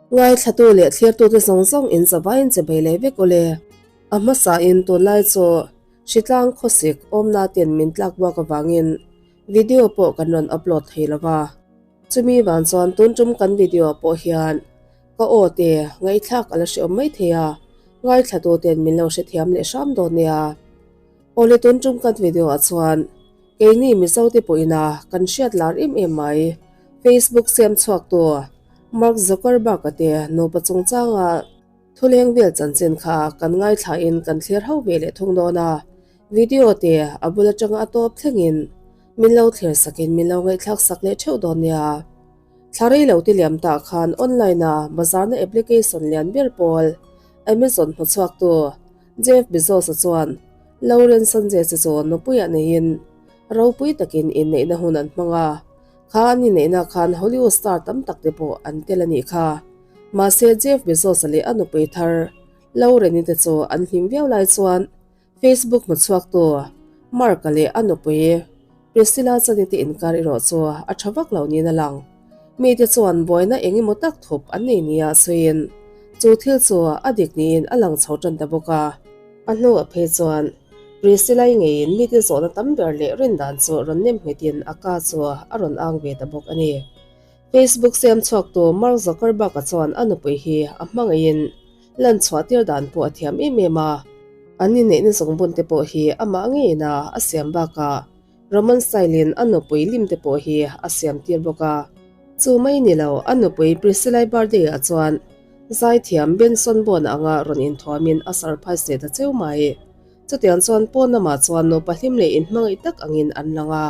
Ngaithlatu leh thlirtute zawng zawng in zavaiin che bei leh vek awle. A hmasain tunlai chu hritlang khawsik awmna ten min tlak buak avangin video pawh kan rawn upload thei lo va. Chumi vang chuan tun tum kan video pawh hian ka aw te ngaihthlak a la hreawm mai thei a, ngaithlatu ten min lo hrethiam leh hram dawn nia. Awle tun tum kan video ah chuan keini Mizo te pawhin a kan hriat lar em em mai Facebook siam chhuak tu Mark Zuckerberg a te nupa chungchanga thuleng vel chanchin kha kan ngaithla in kan thlir ho ve leh thung dawn a, video te a bul atanga a tawp thlengin min lo thlir sakin min lo ngaihthlak sak leh theuh dawn nia. Thla rei lo ti liam tah khan online a bazarna application lian ber pawl Amazon hmuchhuak tu Jeff Bezos-a chuan Lauren Sanchez-i chu nupuiah neiin ropui takin inneihna hun an hmang a, kha an inneihna khan Hollywood star tam tak te pawh an tel a nih kha. Mahse Jeff Bezos-a leh a nupui thar Lauren-i te chu an hlim viau lai chuan Facebook hmuchhuaktu Mark-a leh a nupui Priscilla Chani te inkar erawh chu a tha vak lo niin a lang. Mite chuan buaina eng emaw tak thup an nei nia sawiin chu thil chu a dik niin a lang chho tan ta bawk a. A hnuah phei chuan Priscilla-i ngeiin mite zawhna tam ber leh rindan chu rawn nem nghetin a ka chu a rawn ang ve ta bawk a ni. Facebook siam chhuaktu Mark Zuckerberg-a chuan a nupui hi a hmangaihin lan chhuah tir dan pawh a thiam em em a, an inneihna zungbun te pawh hi amah ngeiin a a siam bakah Roman style-in a nupui lim te pawh hi a siam tir bawk a. Chu mai ni lo, a nupui Priscilla birthday-ah chuan zaithiam Benson Boone anga rawn inthuamin a surprise leh ta cheu mai. Chutiang chuan pawn lamah chuan nupa hlim leh inhmangaih tak angin an lang a.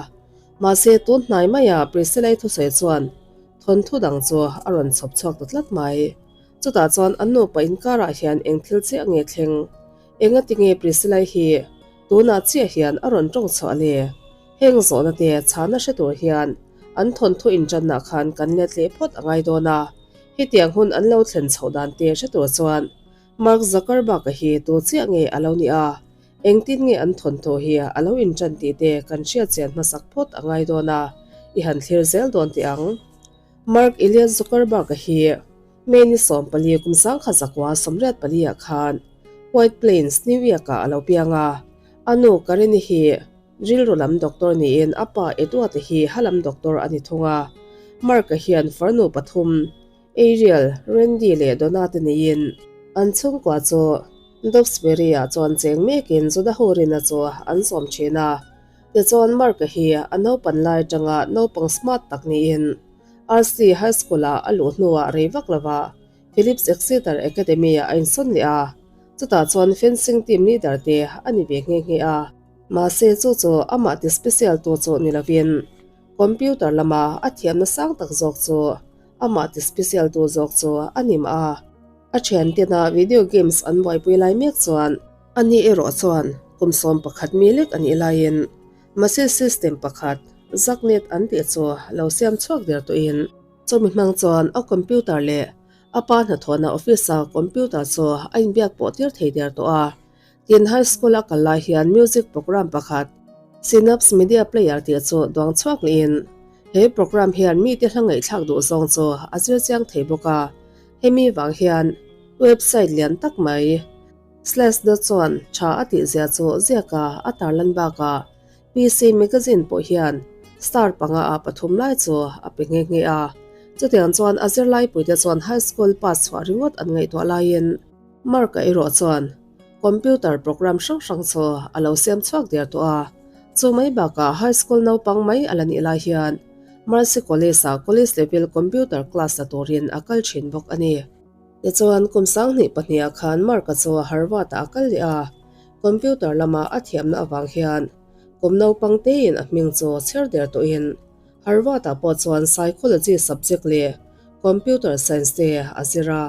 Mahse, tun hnai maia Priscilla-i thusawi chuan thawnthu dang chu a rawn chhawp chhuak ta tlat mai. Chutah chuan an nupa inkarah hian eng thil chiah nge thleng? Engati nge Priscilla-i hi tunah chiah hian a rawn tawng chhuah le? Heng zawhna te chhana hre tur hian an thawnthu inṭanna khan kan let leh phawt a ngai dawn a. Hetiang hun an lo thlen chhoh dan te hre tur chuan Mark Zuckerberg-a hi tu chiah nge a lo nih a? Engtin nge an thawnthu hi a lo inṭan tih te kan hriat chian hmasak phawt a ngai dawn a, i han thlir zel dawn teh ang. Mark Elias Zuckerberg-a hi May ni 14 kum 1984 ah khan White Plains, New York-ah a lo piang a. A nu Karen-i hi rilru lam doctor niin a pa Edward-a hi ha lam doctor a ni thung a. Mark-a hian farnu pathum, Ariel, Randy leh Donna te neiin an chhungkua chu Dobbsbury-ah chuan cheng mekin Judah ho rina chu an zawm thin a. Tichuan Mark-a hi a naupan lai atanga naupang smart tak niin RC High School-ah a luh hnuah rei vak lova Phillips Exeter Academy-ah a insawn leh a, chutah chuan fencing team leader te a ni ve nghe nghe a. Mahse chu chu amah ti special tu chu ni lovin computer lama a thiamna sang tak zawk chu amah ti special tu zawk chu a ni mah a. A thiantena video games an buaipui lai mek chuan ani erawh chuan kum 11 mi lek a nih laiin Mahse system pakhat Zucknet an tih chu lo siam chhuak der tawhin chumi hmang chuan a computer leh a pa hnathawhna office-a computer chu a inbiak pawh tir thei der tawh a. Tin, high school a kal lai hian music program pakhat Synapse Media Player tih chu duang chhuak lehin he program hian mite hla ngaihthlak duh zawng chu a zir chiang thei bawk a. Hemi vang hian website lian tak mai Slash dot chuan tha a tih zia chu ziaka a tarlan bakah PC Magazine pawh hian star panga ah pathum lai chu a pe nghe nghe a. Chutiang chuan a zirlaipuite chuan high school pass chhuah ringawt an ngaihtuah laiin Mark-a erawh chuan computer program hrang hrang chu a lo siam chhuak der tawh a. Chu mai bakah high school naupang mai a la nih lai hian Mercy College-ah college level computer class la turin a kal thin bawk a ni. Tichuan, kum 2002 ah khan Mark-a chu Harvard-ah a kal leh a, computer lama a thiamna avang hian kum naupang tein a hming chu chher der tawhin Harvard-ah pawh chuan Psychology subject leh Computer Science te a zir a.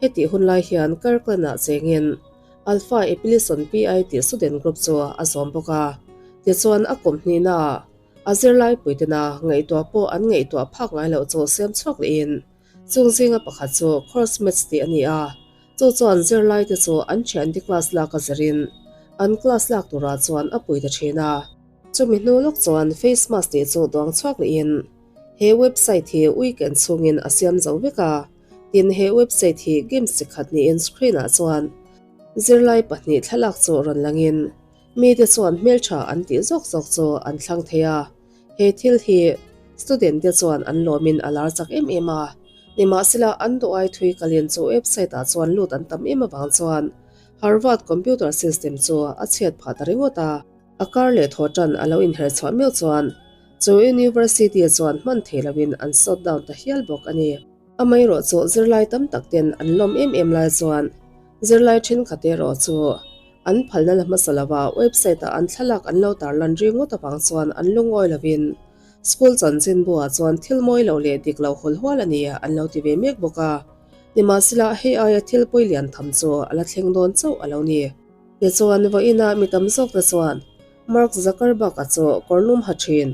Hetih hun lai hian Kirkland-ah chengin Alpha Epsilon Pi tih student group chu a zawm bawk a. Tichuan, a kum hnihnaah a zirlai puitena ngaihtuah pawh an ngaihtuah phak ngai loh chu siam chhuak lehin Chung zinga pakhat chu course maths tih a ni a, chu chuan zirlaite chu an thiante class lak a zirin an class lak turah chuan a pui ta thin a. Chumi hnu lawk chuan face mask tih chu duang chhuak lehin he website hi weekend chhungin a siam zo vek a. Tin, he website hi games chi khat niin screen ah chuan zirlai pahnih thlalak chu rawn langin mite chuan hmeltha an tih zawk zawk chu an thlang thei a. He thil hi student te chuan an lawmin a lar chak em em a. Nimahsela an duh ai thui kalin chu website ah chuan lut an tam em avang chuan Harvard computer system chu a chhiat phah ta ringawt a. A kar leh thaw tan a lo inher chhuah miau chuan chu university chuan hman thei loin an shut down ta hial bawk a ni. Amaherawh chu zirlai tam tak ten an lawm em em lai chuan zirlai thenkhat erawh chu an phalna la hmasa lova website ah an thlalak an lo tarlan ri ngawt avang chuan an lungawi lovin school chanchinbu ah chuan thil mawi lo leh dik lo hawl hual a ni an lo ti ve mek bawk a. Nimahsela hei aia thil pawi lian tham chu a la thleng dawn chauh a lo ni. Tichuan vawiinah mi tam zawk te chuan Mark Zuckerberg-a chu kawrlum ha thin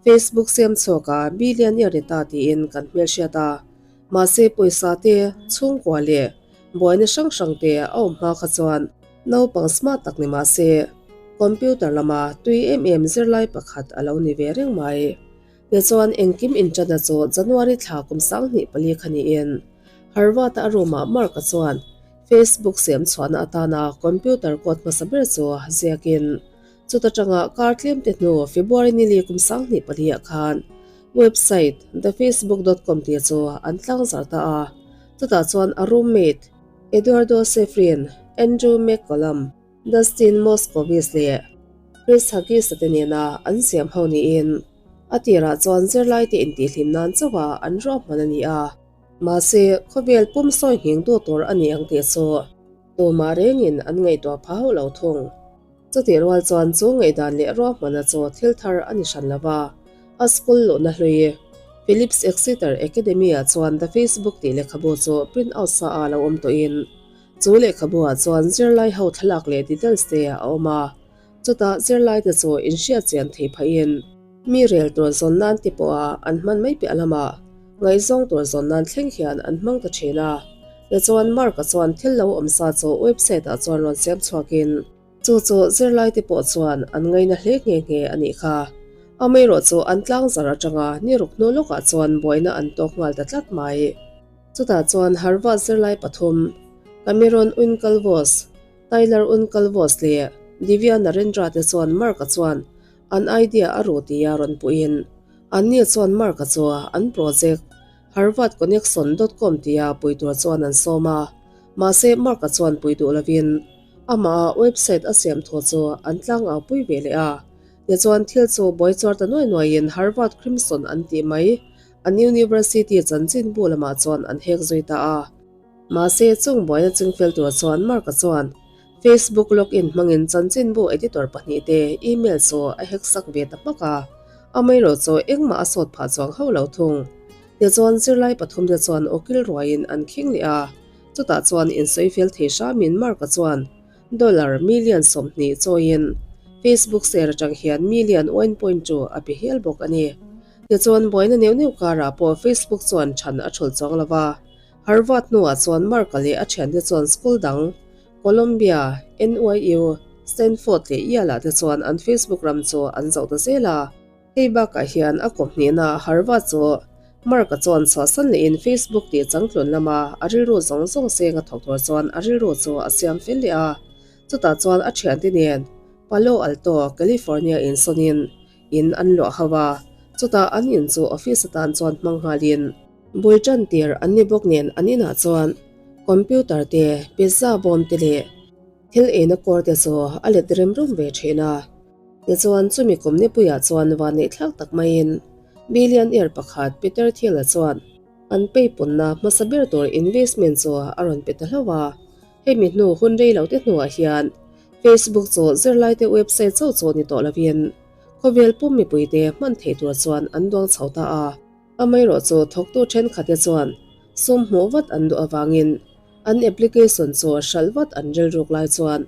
Facebook siam chhuaka billionaire ni ta tiin kan hmelhriat a. Mahse pawisa te, chhungkua leh buaina hrang hrang te a awm hma kha chuan naupang smart tak ni mahse computer lama tui em em zirlai pakhat a lo ni ve reng mai. Tichuan engkim inṭanna chu January thla kum 2004 kha niin Harvard-a a room-ah Mark-a chuan Facebook siam chhuahna atana computer code hmasa ber chu ziakin chuta tanga kar tlem te hnu February nili kum 2004 ah khan website thefacebook dot com tih chu an tlangzar ta a. Chutah chuan a roommate Eduardo Saverin, Andrew McCollum, Dustin Moskovitz leh Chris Hughes-a te nena an siam ho niin a tirah chuan zirlaite intihhlim nan chauha an ruahman a ni a. Mahse, khawvel pum sawi nghing tu tur a ni ang tih chu tumah rengin an ngaihtuah pha hauh lo thung. Chutih rual chuan chu ngaihdan leh ruahmana chu thil thar a ni hran lo va, a school luhna hlui Phillips Exeter Academy-ah chuan The Facebook tih lehkhabu chu print out sa a lo awm tawhin chu lehkhabu ah chuan zirlai ho thlalak leh details te a awm a, chutah zirlai te chu inhriat chian thei phahin mi rel tur zawn nan te pawha an hman mai piah lamah ngaihzawng tur zawn nan thleng hian an hmang ta thin a. Tichuan Mark-a chuan thil lo awm sa chu website ah chuan rawn siam chhuakin chu chu zirlai te pawh chuan an ngaina hle nghe nghe a nih kha. Amaherawh chu an tlangzar atanga ni ruk hnu lawkah chuan buaina an tawk nghal ta tlat mai. Chutah chuan Harvard zirlai pathum Cameron Winklevoss, Tyler Winklevoss leh Divya Narendra te chuan Mark-a chuan an idea a ru tia rawn puhin anni chuan Mark-a chu an project Harvardconnection dot com tia pui tur chuan an sawm a, mahse Mark-a chuan pui duh lovin amah a website a siam thu chu an tlangau pui ve leh a. Tichuan thil chu buai chuar ta nuai nuaiin Harvard Crimson an tih mai an university chanchinbu lamah chuan an hek zui ta a. Mahse chung buaina chingfel tur chuan Mark-a chuan Facebook login hmangin chanchinbu editor pahnihte email chu a hack sak ve ta hmak a, amaherawh chu engmah a sawt phah chuang hauh lo thung. Tichuan zirlai pathumte chuan ukil ruaiin an khing leh a, chutah chuan insawi fel thei hramin Mark-a chuan dollar million 20 chawiin Facebook share atang hian million 1.2 a pe hial bawk a ni. Tichuan buaina neuh neuh karah pawh Facebook chuan chhan a thulh chuang lo va, Harvard hnuah chuan Mark-a leh a thiante chuan school dang Columbia, NYU, Stanford leh Yale-ah te chuan an Facebook ram chu an zoh ta zel a. Hei bakah hian a kawmhnihna Harvard chu Mark-a chuan chhuahsan lehin Facebook tih changtlun lama a rilru zawng zawng seng a thawk tur chuan a rilru chu a siam fel leh a. Chutah chuan a thiante nen Palo Alto, California insawnin in an luah ho a. Chutah an in chu office atan chuan hmang nghalin, Bul tan tir an ni bawk nen an inah chuan computer te, pizza bawm te leh thil eina kawr te chu a let rem rum ve thin a. Tichuan chumi kum nipuiah chuan vanneih thlak tak maiin billionaire pakhat Peter Thiel-a chuan an peipunna hmasa ber tur investment chu a rawn pe ta hlauh a. Hemi hnu hun rei lo te hnuah hian Facebook chu zirlaite website chauh chu ni tawh lovin khawvel pum mipuite hman theih tur chuan an duang chho ta a. Amaherawh chu thawktu thenkhatte chuan sum hmuh vat an duh avangin an application chu hralh vat an rilruk lai chuan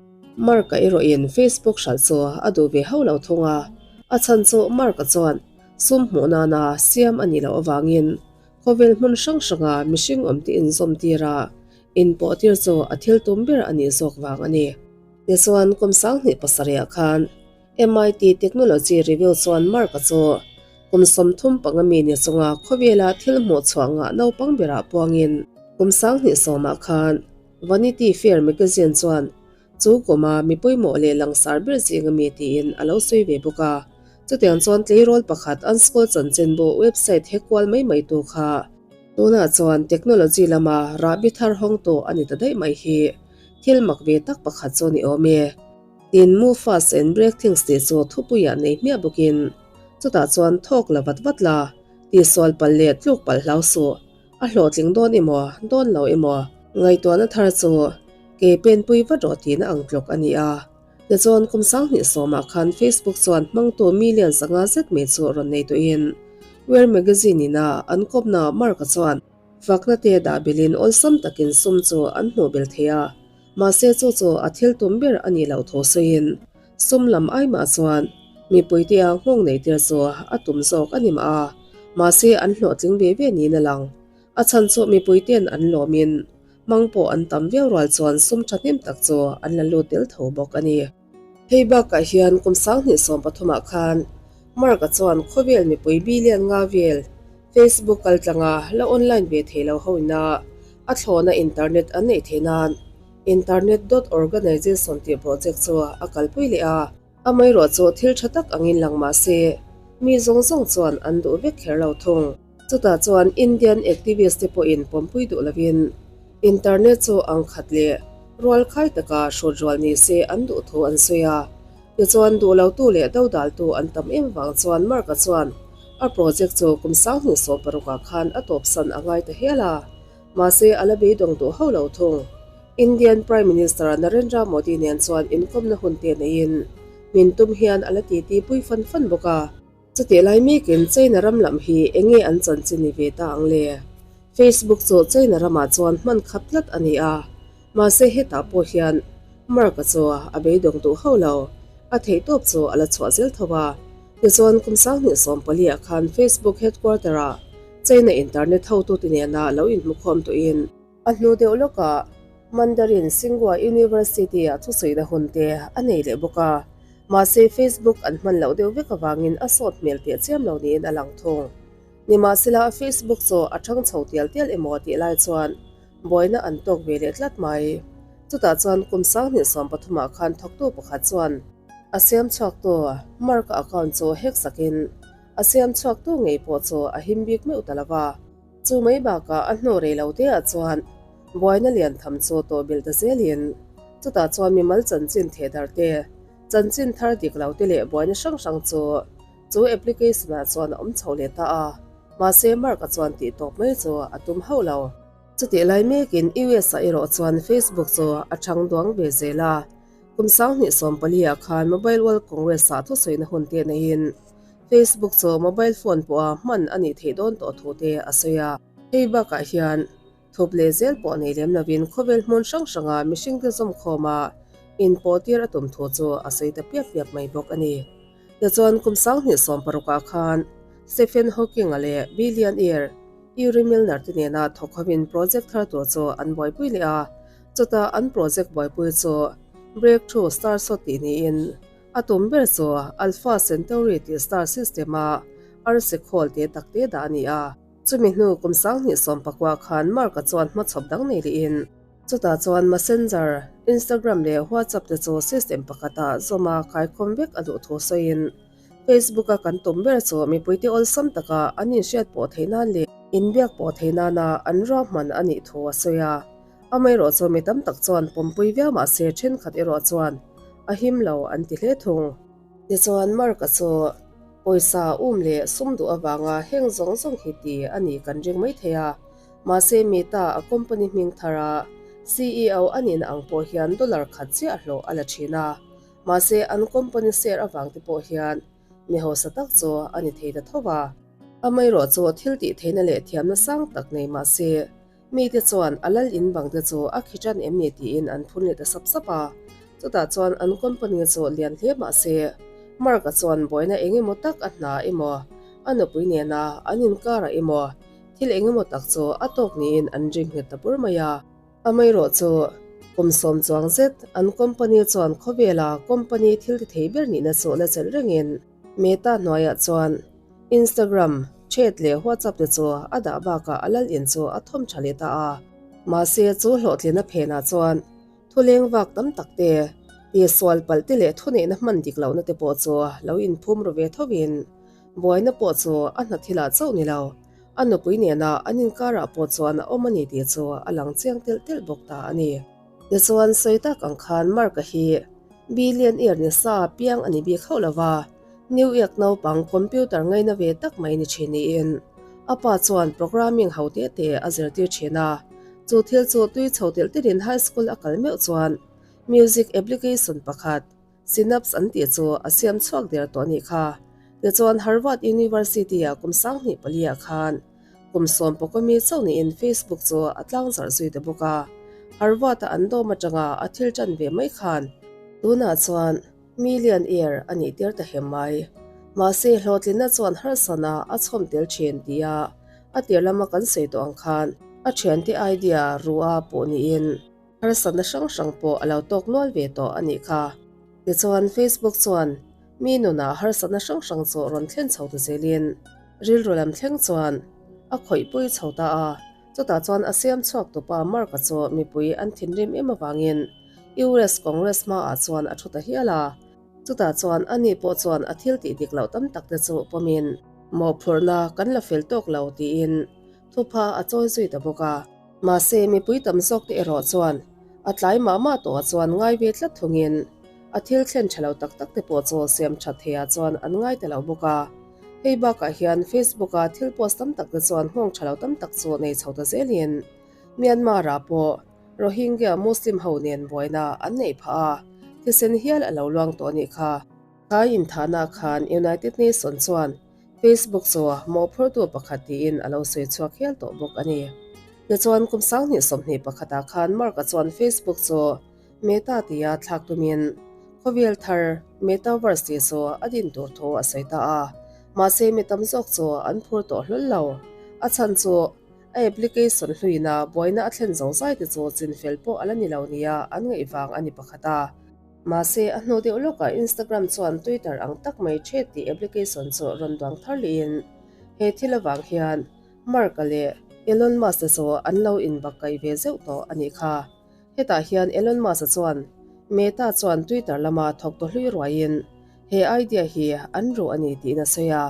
Mark-a erawhin Facebook hralh chu a duh ve hauh lo thung a. A chhan chu Mark-a chuan sum hmuh nana siam a nih loh avangin khawvel hmun hrang hranga mihring awm te inzawm tira inpawh tir chu a thil tum ber a nih zawk vang a ni. Tichuan kum 2007 ah khan MIT Technology Review chuan Mark-a chu kum 35 mi ni chunga khawvela thil hmuh chhuah ngah naupang berah puangin. Kum 2010 ah khan Vanity Fair magazine chuan chu kuma mi pawimawh leh langsar ber zing ami tiin a lo sawi ve bawk a. Chutiang chuan tleirawl pakhat an school chanchinbu website he kual mai mai tu kha tunah chuan technology lama rahbi thar hawng tawh a ni ta daih mai hi thil mak ve tak pakhat chu ni awm e. Tin move fast and break things tih chu thupuiah nei hmiah bawkin chutah chuan thawk la vat vat la, tihsual palh leh tluk palh hlau suh. A hlawhtling dawn emaw, dawn lo emaw, ngaihtuahna thar chu ke penpui vat rawh tihna ang tluk a ni a. Tichuan kum 2010 ah khan Facebook chuan hmangtu million 500 zet mai chu rawn nei tawhin Wear Magazine in a an kawpna Mark-a chuan fakna te dah belhin awlsam takin sum chu an hmuh bel thei a, mahse chu chu a thil tum ber a nih loh thu sawiin sum lam ai mah chuan mipuite a nghawng neih tir chu a tum zawk a ni mah a, mahse an hlawhtling ve ve niin a lang. A chhan chu mipuite'n an lawmin hmang pawh an tam viau rual chuan sum thahnem tak chu an la lut tel tho bawk a ni. Hei bakah hian kum 2013 ah khan Mark-a chuan khawvel mipui billion nga vel Facebook kal tlanga la online ve thei lo ho ina a thlawhna internet an neih theih nan Internet dot Organization tih project chu a kalpui leh a. Amaherawh chu thil tha tak angin lang mah se mi zawng zawng chuan an duh vek kher lo thung. Chutah chuan Indian activist te pawhin pawmpui duh lovin internet chu ang khat leh rual khai taka hrut rual ni se an duh thu an sawi a. Tichuan duh lotu leh dodaltu an tam em vang chuan Mark-a chuan a project chu kum 2016 ah khan a tawpsan a ngai ta hial a. Mahse a la beidawng duh hauh lo thung. Indian Prime Minister Narendra Modi nen chuan inkawmna hun te neiin min tum hian a la titi pui fan fan bawk a. Chutih lai mekin China ram lam hi eng nge an chanchin ni ve ta ang le? Facebook chu China ramah chuan hman khap tlat a ni a, mahse hetah pawh hian Mark-a chu a beidawng duh hauh lo, a theihtawp chu a la chhuah zel tho a. Tichuan kum 2014 ah khan Facebook headquarter-ah China internet hotute nena lo inhmukhawm tawhin, A hnu deuh lawkah Mandarin Tsinghua University-ah thusawina hun te a nei leh bawk a, mahse Facebook an hman loh deuh vek avangin a sawt hmel teh chiam lo niin a lang thung. Nimahsela Facebook chu a thang chho tial tial emaw tih lai chuan buaina an tawk ve leh tlat mai. Chutah chuan kum 2013 ah khan thawktu pakhat chuan a siam chhuaktu Mark-a account chu hack sakin a siam chhuaktu ngei pawh chu a him bik meuh ta lo va. Chu mai bakah a hnu rei lo te ah chuan buaina lian tham chu tawh belh ta zelin chutah chuan mimal chanchin thehdar te, chanchin thar dik lo te leh buaina hrang hrang chu chu application ah chuan a awm chho leh ta a, mahse Mark-a chuan tih tawp mai chu a tum hauh lo. Chutih lai mekin US ah erawh chuan Facebook chu a chang duang ve zel a, kum 2014 ah khan Mobile World Congress ah thusawina hun te neiin Facebook chu mobile phone pawha hman a nih theih dawn tawh thu te a sawi a. Hei bakah hian thup leh zel pawh nei lem lovin khawvel hmun hrang hranga mihringte zawmkhawma inpawh tir a tum thu chu a sawi ta piap piap mai bawk a ni. Tichuan kum 2016 ah khan Stephen Hawking-a leh billionaire Yuri Milner te nena thawk hovin project thar tur chu an buaipui leh a, chutah an project buaipui chu Breakthrough Starshot tih niin A tum ber chu Alpha Centauri tih star system-a arsi khawl te tak te dah a ni a. Chumi hnu kum 2019 khan Mark-a chuan hmachhawp dang nei lehin, chutah chuan Messenger, Instagram leh WhatsApp te chu system pakhata zawma kaikhawm vek a duh thu sawiin, Facebook-a kan tum ber chu mipuite awlsam taka an inhriat pawh theih nan leh inbiak pawh theih nana an ruahman a nih thu a sawi a. Amaherawh chu mi tam tak chuan pawmpui viau mah se thenkhat erawh chuan a him lo an ti hle thung. Tichuan Mark-a chu pawisa um leh sum duh avanga heng zawng zawng hi ti a nih kan ring mai thei a, mahse Meta a company hming thara CEO a nihna ang pawh hian dollar khat chiah hlawh a la thin a, mahse an company share avang te pawh hian mi hausa tak chu a ni thei ta tho va. Amaherawh chu thil tih theihna leh thiamna sang tak nei mah se Mite chuan a lal in bang te chu a khi tan em ni tiin an phun leh ta sap sap a. Chutah chuan an company chu lian hle mah se, Mark-a chuan buaina eng emaw tak a hna emaw, a nupui nena an inkarah emaw thil eng emaw tak chu a tawk niin an ring nghet ta bur mai a. Amaherawh chu kum sawm chuang zet an company chuan khawvela company thil ti thei ber nihna chu la chelh rengin Meta hnuaiah chuan Instagram, Chat leh WhatsApp te chu a dah bakah a lal in chu a thawm tha leh ta a. Mahse chu hlawhtlina phenah chuan thuleng vak tam tak te, tihsual palh te leh thuneihna hman dik lohna te pawh chu lo inphum ru ve thovin buaina pawh chu a hna thilah chauh ni lo, a nupui nena an inkarah pawh chuan a awm a ni tih chu a lang chiang telh telh bawk ta a ni. Tichuan sawi tak ang khan Mark-a hi billionaire ni sa piang a ni bik hauh lo va, New York naupang computer ngaina ve tak mai ni thin niin a pa chuan programming ho te te a zirtir thin a, chu thil chu tui chho telh telhin high school a kal meuh chuan music application pakhat Synapse an tih chu a siam chhuak der tawh a nih kha. Tichuan Harvard University-ah kum 2004 ah khan kum sawm pawkawmi chauh niin Facebook chu a tlangzarh zui ta bawk a. Harvard-a an dawm atanga a thil tan ve mai khan tunah chuan millionaire a nih tir ta hem mai. Mahse hlawhtlinna chuan harsana a chhawm tel thin tia a tir lama kan sawi tawh ang khan a thiante idea ruha pawh niin Harsatna hrang hrang pawh a lo tawk nual ve tawh a nih kha. Tichuan Facebook chuan mi nunah harsatna hrang hrang chu rawn thlen chho ta zelin rilru lam thleng chuan a khawih pui chho ta a. Chutah chuan a siam chhuak tupa Mark-a chu mipui an thinrim em avangin US Congress hmaah chuan a thu ta hial a. Chutah chuan ani pawh chuan a thil tih dik loh tam tak te chu pawmin mawhphurhna kan la fel tawk lo tiin thupha a chawi zui ta bawk a. Mahse, mipui tam zawk te erawh chuan a tlai mah mah tawhah chuan ngai ve tlat thungin a thil thlen tha lo tak tak te pawh chu siam that theiah chuan an ngai ta lo bawk a. Hei bakah hian Facebook-a thil post tam tak te chuan nghawng tha lo tam tak chu nei chho ta zelin Myanmar-ah pawh Rohingya Muslim ho nen buaina an neih phah a, thisen hial a lo luang tawh a nih kha. Thai inthahna khan United Nation chuan Facebook chu mawhphurtu pakhat tiin a lo sawi chhuak hial tawh bawk a ni. Tichuan kum 2021 ah khan Mark-a chuan Facebook chu Meta tia thlak tumin khawvel thar Metaverse tih chu a din tur thu a sawi ta a. Mahse mi tam zawk chu an phur tawh hlawl lo. A chhan chu a application hluina buaina a thlen zo zai te chu chinfel pawh a la ni lo nia an ngaih vang a ni pakhat a. Mahse, a hnu deuh lawkah Instagram chuan Twitter ang tak mai ṭhet tih application chu rawn duang thar lehin he thil avang hian Mark-a leh Elon Musk-a chu an lo inbakkaih ve zeuh tawh a nih kha. Hetah hian Elon Musk-a chuan Meta chuan Twitter lama thawk tawh hlui ruaiin he idea hi an ruh a ni tiin a sawi a.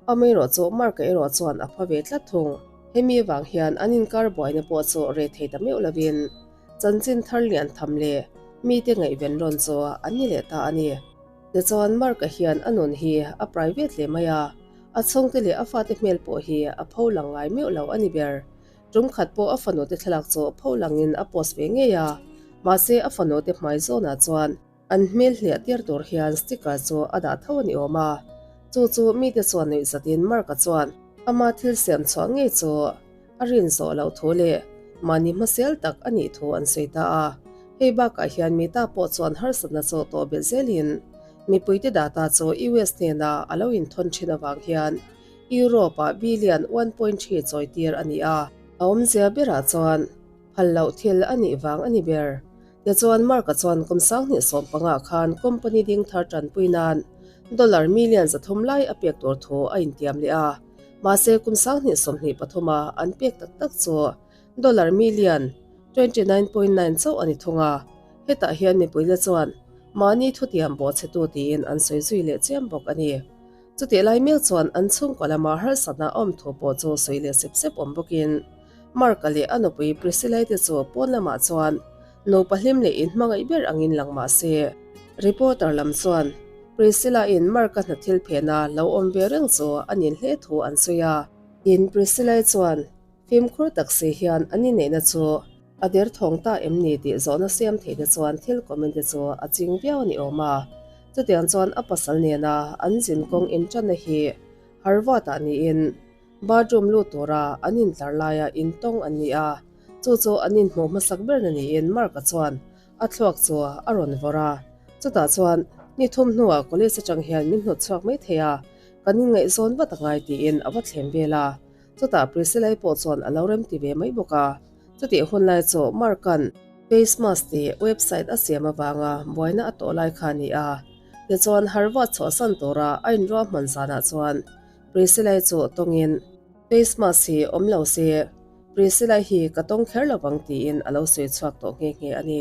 Amaherawh chu Mark-a erawh chuan a pha ve tlat thung. Hemi avang hian an inkar buaina pawh chu reh thei ta meuh lovin Chanchin thar lian tham leh mite ngaihven rawn chu an ni leh ta a ni. Tichuan Mark-a hian a nun hi a private hle mai a, a chhungte leh a fate hmel pawh hi a pho lang ngai meuh lo a ni ber. Tum khat pawh a fanute thlalak chu pho langin a post ve ngei a, mahse a fanute hmai zawnah chuan An hmel hliah tir tur hian sticker chu a dah tho a ni awm a, chu chu mite chuan nuih zatin Mark-a chuan ama thil siam chhuah ngei chu a rin zawh loh thu leh mahni hmasel tak a nih thu an sawi ta a. Hei bakah hian mita pawh chuan harsatna chu tawh belh zelin mipuite data chu US hnena a lo inthawn thin avang hian Europe-ah billion 1.3 chawi tir a ni a. A awmzia berah chuan phal loh thil a nih vang a ni ber. Tichuan Mark-a chuan kum 2015 khan company ding thar tanpui nan dollar million 300 lai a pek tur thu a intiam leh a. Mahse kum 2023 a an pek tak tak chu dollar million 29.9 chauh a ni thung a. Hetah hian mipuite chuan mahni thutiam bawhchhetu tiin an sawi zui leh chiam bawk a ni. Chutih lai mek chuan an chhungkaw lama harsatna a awm thu pawh chu sawi leh sep sep awm bawkin Mark-a leh a nupui Priscilla-i te chu pawn lamah chuan nupa hlim leh inhmangaih ber angin lang mah se. Reporter lam chuan Priscilla-in Mark-a hna thil phena lo awm ve reng chu a nin hle thu an sawi a. Tin, Priscilla-i chuan fimkhur tak si hian an inneihna chu A derthawng ta em ni tih zawhna siam theih te chuan thil comment te chu a ching viau a ni awm a. Chutiang chuan a pasal nena an zin kawng inṭanna hi Harvard-ah niin bathroom lut tura an intlar laia intawng an ni a. Chu chu an inhmuh hmasak berna niin Mark-a chuan a thluak chu a rawn vawrh a. Chutah chuan ni thum hnuah college atang hian min hnawt chhuak mai thei a, kan inngaihzawn vat a ngai tiin a va thlem vel a. Chutah Priscilla-i pawh chuan a lo remti ve mai bawk a. Chutih hun lai chu Mark-a'n face mask tih website a siam avanga buaina a tawh lai kha a ni a. Tichuan Harvard chhuahsan tura a inruahman zanah chuan Priscilla-i chu tawngin face mask hi awm lo se. Priscilla hi ka tawng kher lo vang tiin a lo sawi chhuak tawh nghe nghe a ni.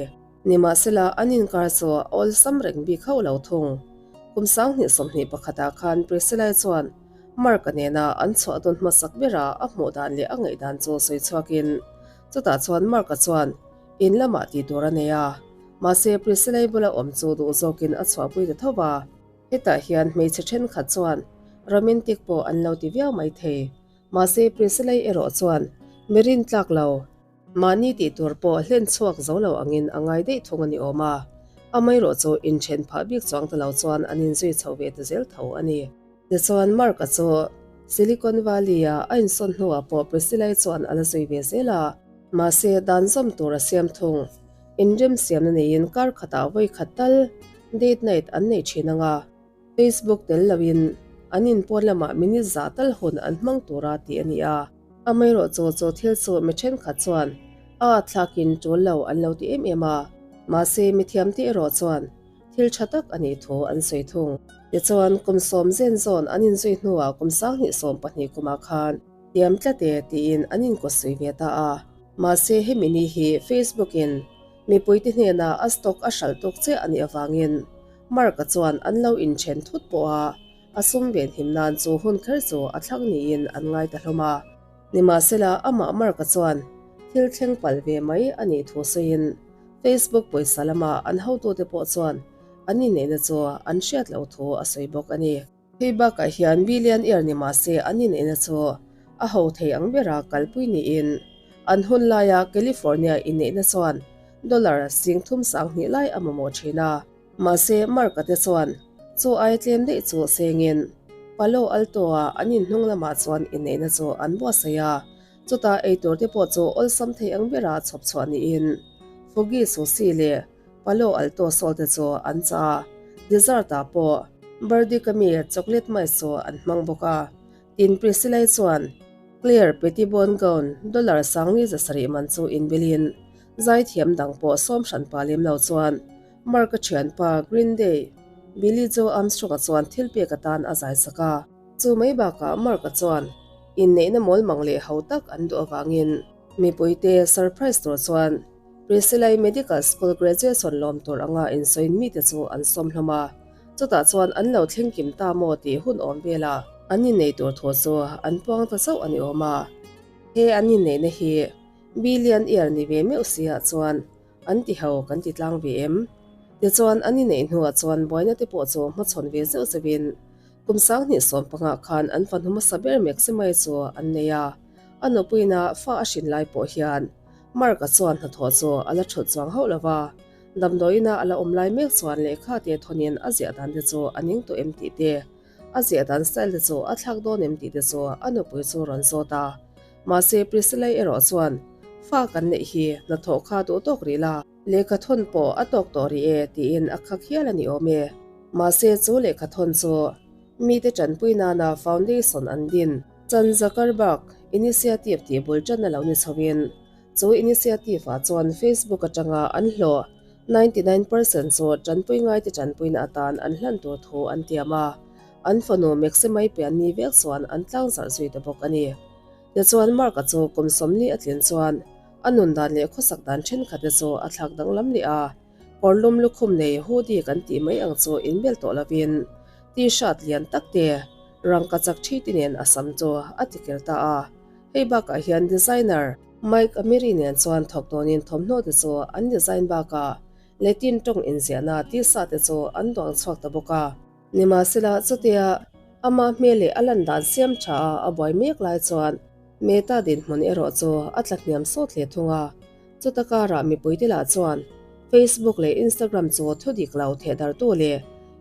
Nimahsela, an inkar chu a awlsam reng bik hauh lo thung. Kum 2021 ah khan Priscilla-i chuan Mark-a nena an chhuah dawn hmasak bera a hmuh dan leh a ngaihdan chu sawi chhuakin, chutah chuan Mark-a chuan in lamah tih tur a nei a, mahse Priscilla-i bula awm chu duh zawkin a chhuahpui ta tho va. Hetah hian hmeichhe thenkhat chuan romantic pawh an lo ti viau mai thei. Mahse Priscilla-i erawh chuan mi rintlak lo. Mahni tih tur pawh hlen chhuak zo lo angin a ngai daih thung a ni awm a, amaherawh chu inthen phah bik chuang ta lo chuan an inzui chho ve ta zel tho a ni. Tichuan Mark-a chu Silicon Valley-a a insawn hnuah pawh Priscilla-i chuan a la zui ve zel a, mahse dan zawm tur a siam thung. Inremsiamna neiin kar khatah vawi khat tal date night an nei thin ang a. Facebook tel loin an inpawn lamah minute zah tal hun an hmang tura tih a ni a. Amaherawh chu chu thil chu mi thenkhat chuan a thlakin tul lo an lo ti em em a. Mahse mithiamte erawh chuan thil tha tak a nih thu an sawi thung. Tichuan kum sawm zen zawn an inzui hnuah kum 2012 kumah khan tiam tlat e tiin an inkawtsui ve ta a. Mahse hemi ni hi Facebook in mipuite hnenah a stock a hralh tuk chiah a nih avangin Mark-a chuan an lo inthen thut pawh a, a sum venhim nan chu hun kher chu a thlang niin an ngai ta hlawm a. Nimahsela, amah Mark-a chuan thil thleng palh ve mai a nih thu sawiin Facebook pawisa lama an hotute pawh chuan an inneihna chu an hriat loh thu a sawi bawk a ni. Hei bakah hian billionaire ni mahse an inneihna chu a ho thei ang bera kalpui niin an hun laia California inneihna chuan dollar 32,000 lai a mamawh thin a. Mahse Mark-a te chuan chu ai tlem daih chu sengin Palo Alto-a an inhnung lamah chuan inneihna chu an buatsaih a, chutah eitur te pawh chu awlsam thei ang bera chhawp chhuah niin Fugi Sushi leh Palo Alto salt te chu an chah a, dessert ah pawh Birdie-ka mi chocolate mai chu an hmang bawk a. Tin Priscilla-i chuan Claire Pettibone gown dollar 4700 man chu inbilin zaithiam dang pawh sawm hran pa lem lo chuan Mark-a thianpa Green Day Billie Joe Armstrong-a chuan thil pek atan a zai sak a. Chu mai bakah Mark-a chuan inneihna mawlmang leh ho tak an duh avangin mipuite surprise tur chuan Priscilla-i Medical School graduation lawm tur anga insawiin mite chu an sawm hlawm a, chutah chuan an lo thleng kim ta maw tih hun awm velah an innei tur thu chu an puang ta chauh a ni awm a. He an inneihna hi billion year ni ve meuh si ah chuan an ti ho kan ti tlang ve em? Tichuan an inneih hnuah chuan buaina te pawh chu hmachhawn ve zeuh zeuhin kum 2015 khan an fanu hmasa ber Maxima-i chu an nei a, a nupuina fa a hrin lai pawh hian Mark-a chuan hnathawh chu a la thulh chuang hauh lo va, damdawiina a la awm lai mek chuan lehkha te thawnin a ziah dan te chu a ning tawh em tih te, a ziah dan style te chu a thlak dawn em tih te chu a nupui chu rawn zawt a. Mahse Priscilla-i erawh chuan, Fa kan neih hi hnathawh kha duh tawk rih la, lehkha thawn pawh a tawk tawh rih e tiin a khak hial a ni awm e. Mahse chu lehkha thawn chu mite tanpui nana foundation an din. Chan Zuckerberg initiative tih bul tan a lo ni chhoin, chu initiative ah chuan Facebook atanga an hlawh 99% chu tanpui ngaite tanpuina atan an hlan tur thu an tiam a, an fanu Maximai pianni vek chuan an tlangzarh zui ta bawk a ni. Tichuan Mark-a chu kum 40 a tlin chuan a nun dan leh khawsak dan thenkhat te chu a thlak danglam leh a, kawrlum lukhum nei hoodie kan tih mai ang chu inbel tawh lovin t-shirt lian tak te Rangka chak thi te nen a sam chu a ti ker ta a, hei bakah hian designer Mike Amiri nen chuan thawk dawnin thawmhnaw te chu an design bakah Latin tawng inziahna tisa te chu an duang chhuak ta bawk a. Nimahsela chutia ama hmel leh a lan dan siam tha a a buai mek lai chuan Meta dinhmun erawh chu a tla hniam sawt hle thung a, chuta karah mipuite lah chuan Facebook leh Instagram chu thu dik lo thehdartu leh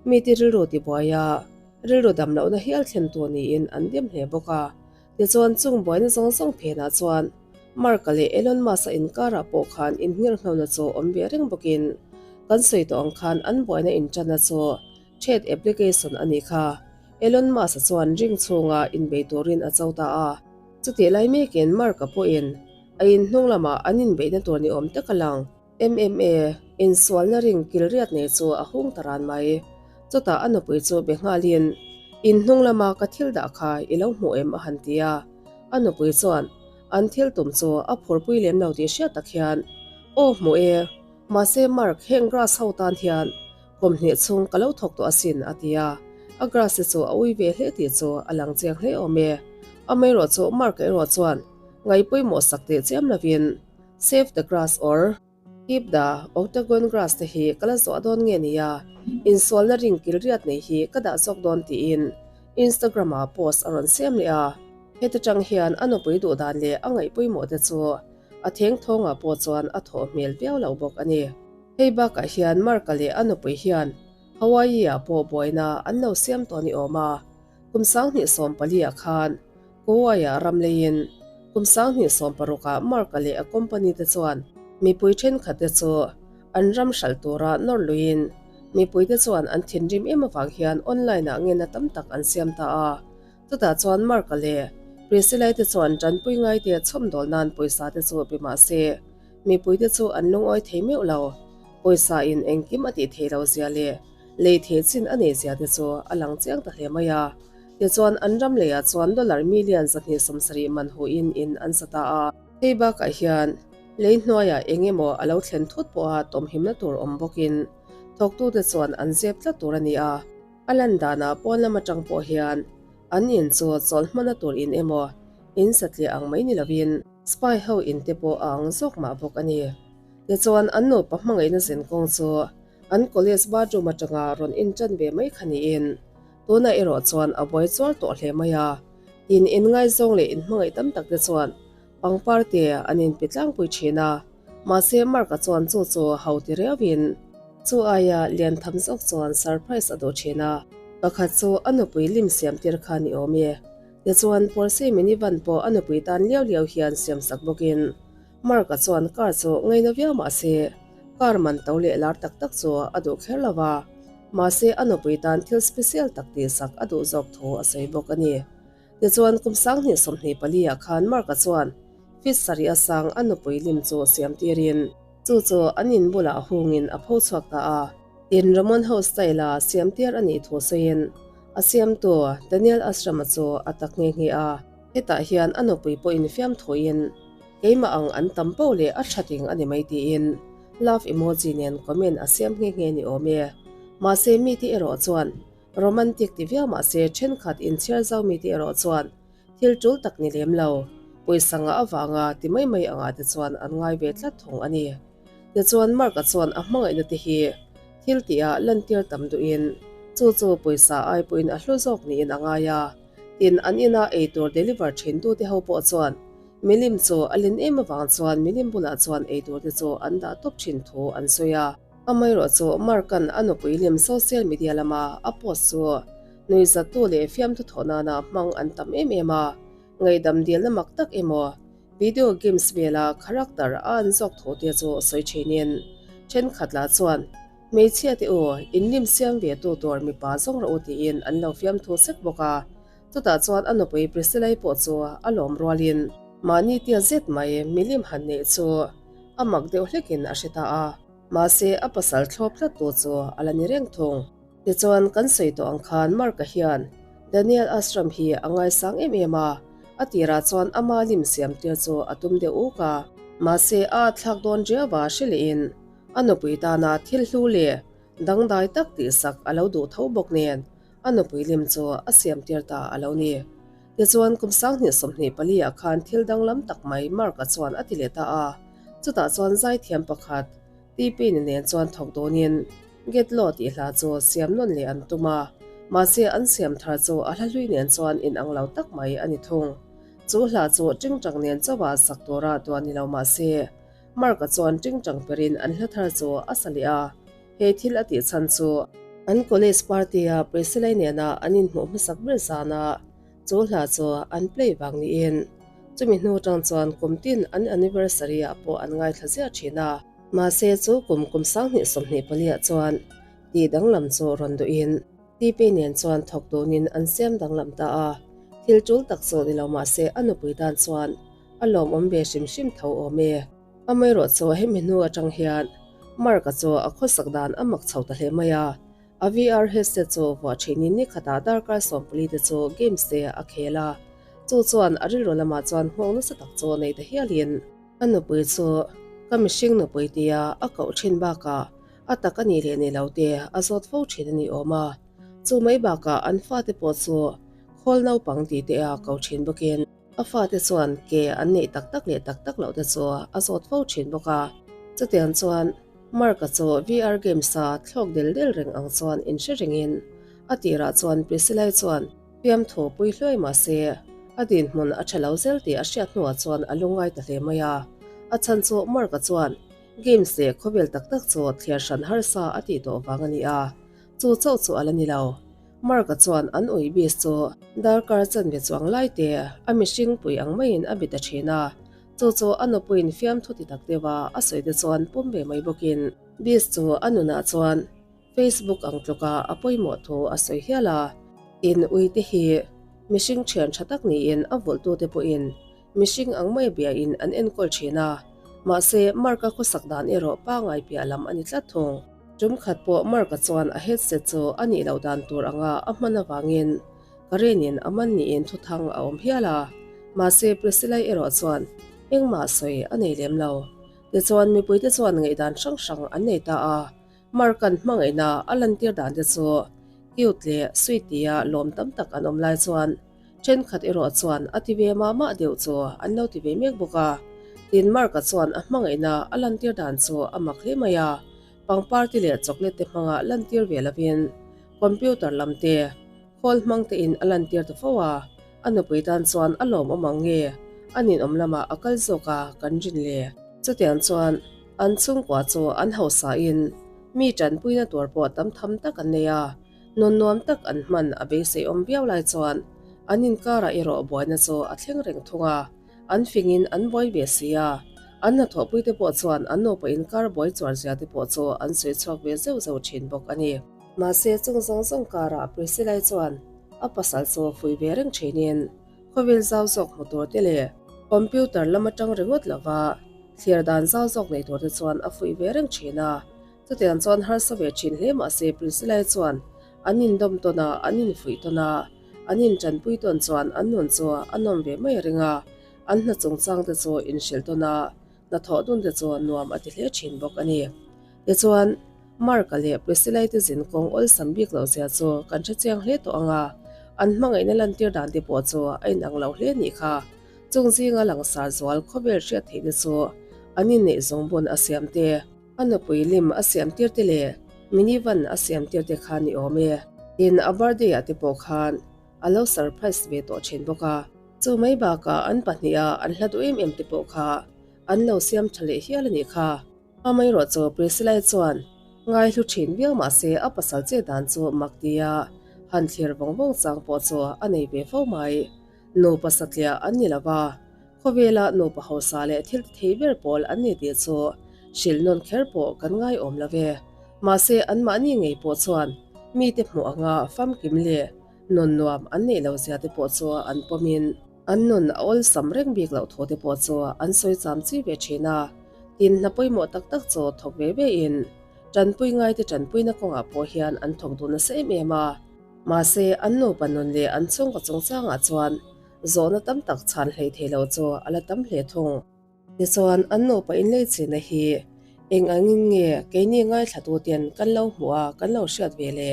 mite rilru tibuai a, Rilru dam lohna hial thlen tur niin an dem hle bawk a. Tichuan chung buaina zawng zawng phenah chuan Mark-a leh Elon Musk-a inkarah pawh khan inngirhnona chu awm ve reng bawkin kan sawi tawh ang khan an buaina inṭanna chu Chat application a nih kha. Elon Musk-a chuan ring chhunga inbei turin a cho ta a. Chutih lai mekin Mark-a pawhin a inhnung lamah an inbeihna tur ni awm tak a lang. MMA, insualna ring kil riat nei chu a hung ta ran mai. Chutah a nupui chu be nghalin, In hnung lama ka thil dah kha i lo hmuh em? a han ti a. A nupui chuan, An thil tum chu a phurpui lem lo tih hriat tak hian, Aw hmu e, mahse Mark heng grass ho tan hian kum hnih chhung ka lo thawk tawh asin a ti a, a grass te chu a ui ve hle tih chu a lang chiang hle awm e. Amaherawh chu Mark erawh chuan ngaihpawimawh sak teh chiam lovin Save the grass or Keep the octagon grass te hi ka la zawh dawn nge nia, insualna ring kil riat nei hi ka dah zawk dawn tiin Instagram ah post a rawn siam leh a. Heti tang hian a nupui duh dan leh a ngaihpawimawh te chu a theng thawngah pawh chuan a thawh hmel viau lo bawk a ni. Hei bakah hian Mark-a leh a nupui hian Hawaii-ah pawh buaina an lo siam tawh ni awm a, kum 2014 ah khan Kauai-ah ram leiin kum 2016 ah Mark-a leh a company te chuan mipui thenkhat te chu an ram hralh tura nawr luiin mipui te chuan an thinrim em avang hian online-ah ngenna tam tak an siam ta a. Chutah chuan Mark-a leh Priscilla-i te chuan tanpui ngaite chhawmdawl nan pawisa te chu pe mah se, mipui te chu an lungawi thei meuh lo. Pawisa in engkim a tih thei lo zia leh lei thei chin a nei zia te chu a lang chiang ta hle mai a. Tichuan an ram leiah chuan dollar million 270 man huin in an sa ta a. Hei bakah hian lei hnuaiah eng emaw a lo thlen thut pawha tawmhimna tur awm bawkin thawktute chuan an zep tlat tur a ni a. A lan danah pawn lam atang pawh hian an in chu chawlh hmana tur in emaw in satliah ang mai ni lovin spy ho in te pawh a ang zawk mah bawk a ni. Tichuan an nupa hmangaihna zen kawng chu an college bathroom atanga rawn in tan ve mai kha niin tunah erawh chuan a buai chuar tawh hle mai a. Tin inngaizawng leh inhmangaih tam tak te chuan pangpar te an inpe tlangpui thin a, mahse Mark-a chuan chu chu ho ti riauin chu aia lian tham zawk chuan surprise a duh thin a. Pakhat chu a nupui lim siam tir kha ni awm e. Tichuan Porsche minivan pawh a nupui tan liau liau hian siam sak bawkin Mark-a chuan car chu ngaina viau mah se car man to leh lar tak tak chu a duh kher lo va, mahse a nupui tan thil special tak tihsak a duh zawk thu a sawi bawk a ni. Tichuan kum 2024 ah khan Mark-a chuan feet sarih a sang a nupui lim chu siam tirin chu chu an in bulah hungin a pho chhuak ta a. Tin, Ramon House style-a siam tir a nih thu sawiin a siamtu Daniel Asram-a chu a tak nghe nghe a. Hetah hian a nupui pawhin fiamthuin keimah ang an tam poh leh a tha ting a ni mai tiin love emoji nen comment a siam nghe nghe ni awm e. Mahse mite erawh chuan romantic ti viau mahse thenkhat inchhiar zau mite erawh chuan thil tul tak ni lem lo, pawisa ngah avanga ti mai mai angah te chuan an ngai ve tlat thung a ni. Tichuan Mark-a chuan a hmangaihna te hi thil tihah lantir tam duhin chu chu pawisa ai pawhin a hlu zawk niin a ngai a. Tin, an ina eitur deliver thin tute ho pawh chuan milim chu a lin em avang chuan milim bulah chuan eitur te chu an dah tawp thin thu an sawi a. Amaherawh chu Mark-a'n a nupui lim social media lama a post chu nuihzattu leh fiamthu thawh nana hmang an tam em em a, ngaihdam dilna mak tak emaw video games vela character a an zawk thu te chu sawi thinin thenkhat lah chuan Hmeichhia te u, in lim siam ve tu tur mipa zawng rawh u tiin an lo fiamthu sek bawk a. Chutah chuan a nupui Priscilla-i pawh chu a lawm rualin mahni tia zet mai milim han neih chu a mak deuh hlekin a hre ta a. Mahse a pasal thlawp tlat tu chu a la ni reng thung. Tichuan kan sawi tawh ang khan Mark-a hian Daniel Ashram hi a ngaisang em em a, a tirah chuan ama lim siam tir chu a tum deuh uk a. Mahse a atthlak dawn riau a hre lehin A nupui tana thil hlu leh dangdai tak tihsak a lo duh tho bawk nen a nupui lim chu a siam tir ta a lo ni. Tichuan kum 2024 ah khan thil danglam tak mai Mark-a chuan a ti leh ta a, chutah chuan zaithiam pakhat Tipin nen chuan thawk dawnin Get Low tih hla chu siam nawn leh an tum a, mahse an siam thar chu a hla hlui nen chuan inang lo tak mai a ni thung. Chu hla chu tingtang nen chauha sak tura duan ni lo mahse Mark-a chuan tingtang perin an hla thar chu a sa leh a, he thil a tih chhan chu an college party-a Priscilla-i nena an inhmuh hmasak ber zana chu hla chu an play vang niin chumi hnu atang chuan kum tin an anniversary-ah pawh an ngaithla ziah thin a. Mahse chu kum kum 2024 ah chuan tih danglam chu rawn duhin Tipi nen chuan thawk dunin an siam danglam ta a, thil tul tak chu ni lo mahse a nupui tan chuan A lawmawm ve hrim hrim tho awm e. Amaherawh chu hemi hnu atang hian Mark-a chu a khawsak dan a mak chho ta hle mai a. A VR headset chu vuah thinin ni khatah darkar 14 te chu games te a khel a. Chu chuan a rilru lamah chuan nghawng nasa tak chu nei ta hialin a nupui chu ka mihring nupui tia a koh thin bakah a tak a nih leh ni lo te a zawt fo thin a ni awm a. Chu mai bakah an fate pawh chu khawl naupang tih te a ko thin bawkin a fate chuan ke an neih tak tak leh tak tak loh te chu a zawt fo thin bawk a. Chutiang chuan Mark-a chu VR games-a thlawk del del reng ang chuan inhre rengin a tirah chuan Priscilla-i chuan fiamthu pui hluai mah se a dinhmun a tha lo zel tih a hriat hnuah chuan a lungngai ta hle mai a. A chhan chu Mark-a chuan games leh khawvel tak tak chu thliar hran harsa a tih tawh vang a ni a, chu chauh chu a la ni lo. Mark-a chuan an ui bis chu darkar chanve chuang lai te a mihring pui ang maiin a bi ta thin a, chu chu a nupuiin fiamthu ti tak deuha a sawi te chuan pawm ve mai bawkin bis chu a nunah chuan Facebook ang tluka a pawimawh thu a sawi hial a. In ui te hi mihring thian tha tak niin a vulhtute pawhin mihring ang mai biain an enkawl thin a, mahse Mark-a khawsak dan erawh pangai piah lam a ni tlat thung. Tum khat pawh Mark-a chuan a headset chu a nih loh dan tur anga a hman avangin Karen-in a man niin thuthang a awm hial a, mahse Priscilla-i erawh chuan engmah sawi a nei lem lo. Tichuan mipuite chuan ngaihdan hrang hrang an nei ta a, Mark-a'n hmangaihna a lantir dan te chu cute leh sweet tia lawm tam tak an awm lai chuan thenkhat erawh chuan a ti ve mah mah deuh chu an lo ti ve mek bawk a. Tin, Mark-a chuan a hmangaihna a lantir dan chu a mak hle mai a, pangpar te leh chocolate te hmanga lantir ve lovin computer lam te, khawl hmang tein a lantir ta fo a, a nupui tan chuan a lawmawm ang nge a ninawm lamah a kal zawk a kan rin le. Chutiang chuan an chhungkua chu an hausain mi tanpuina tur pawh tam tham tak an nei a, nun nuam tak an hman a beiseiawm viau lai chuan an inkarah erawh buaina chu a thleng reng thung a, an fingin an buai ve si a, an hnathawhpuite pawh chuan an nupa inkar buai chuar zia te pawh chu an sawi chhuak ve zeuh zeuh thin bawk a ni. Mahse chung zawng zawng karah Priscilla-i chuan a pasal chu fuih ve reng thinin khawvel zau zawk hmu tur te leh computer lam atang ringawt lova thlir dan zau zawk nei tur te chuan a fuih ve reng thin a. Chutiang chuan harsa ve thin hle mahse Priscilla-i chuan an indawm tawn a, an infuih tawn a, an intanpui tawn chuan an nun chu a nawm ve mai a ring a, an hna chungchang te chu inhrilh tawn a, hnathawh dun te chu nuam a ti hle thin bawk a ni. Tichuan, Mark-a leh Priscilla-i te zin kawng awlsam bik loh zia chu kan hre chiang hle tawh ang a, an hmangaihna lantir dan te pawh chu a inang lo hle nih kha. Chung zinga langsar zual khawvel hriat theih te chu an inneih zawng bun a siam te, a nupui lim a siam tir te leh minivan a siam tir te kha ni awm e. Tin, a birthday-ah te pawh khan a lo surprise ve tawh thin bawk a. Chu mai bakah an pahniha an hla duh em em te pawh kha an lo siam tha leh hial a nih kha. Amaherawh chu Priscilla-i chuan ngaihlu thin viau mah se a pasal che dan chu mak tia han thlir vawng vawng chang pawh chu a nei ve fo mai. Nupa satliah an ni lo va, khawvela nupa hausa leh thil ti thei ber pawl an ni tih chu hrilh nawn kher pawh kan ngaiawm lo ve. Mahse anmahni ngei pawh chuan mite hmuh anga famkim leh Nun nuam an neih lo zia te pawh chu an pawmin an nun a awlsam reng bik loh thu te pawh chu an sawi cham chi ve thin a. Tin, hna pawimawh tak tak chu thawk ve ve in tanpui ngaite tanpuina kawngah pawh hian an thawk duh nasa em em a. Mahse, an nupa nun leh an chhungkaw chungchangah chuan zawhna tam tak chhan hlei thei lo chu a la tam hle thung. Tichuan, an nupa inleichhina hi eng angin nge keini ngaithlatuten kan lo hmuh a, kan lo hriat ve le?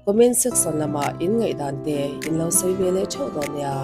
Comment section lamah in ngaihdan te in lo sawi ve leh theuh dawn nia.